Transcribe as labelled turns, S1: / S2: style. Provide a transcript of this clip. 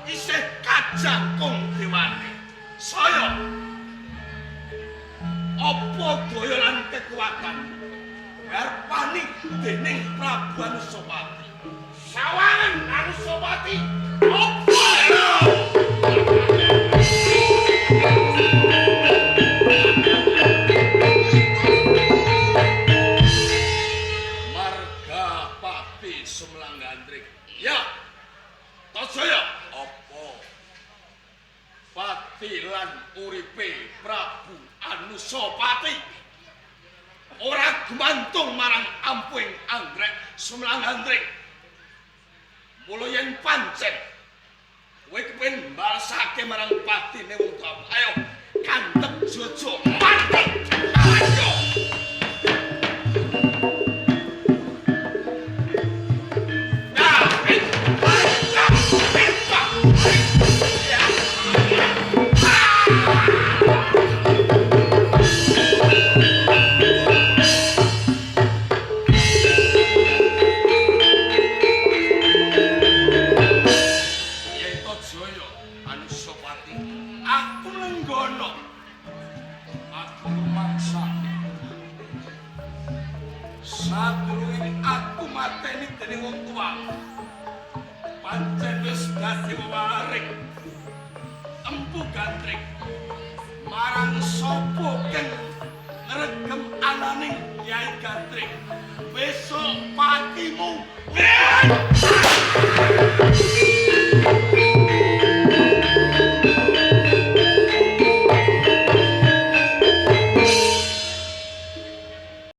S1: Isih kajangkung dewane. Saya apa daya lan kekuatan garpani dening Prabu Anusapati.
S2: Sawangan Anusapati.
S1: Apa? Margapati Sumelang Gandrik. Ya. Tojaya apa? Pati lan uripe Prabu Anusapati ora gumantung marang ampuhing anggrek Sumelang Gandrik. Mula yen pancen kowe kepengin mbalesake marang patine wong tuamu, ayo kantep jojo mati. Ayo. Aku lenggono. Aku rumangsa. Sadurunge aku mateni dening wong tuamu, pancen wis dadi wewaring Empu Gandring marang sapa keng ngregem ananing Kyai Gandring. Besok patimu.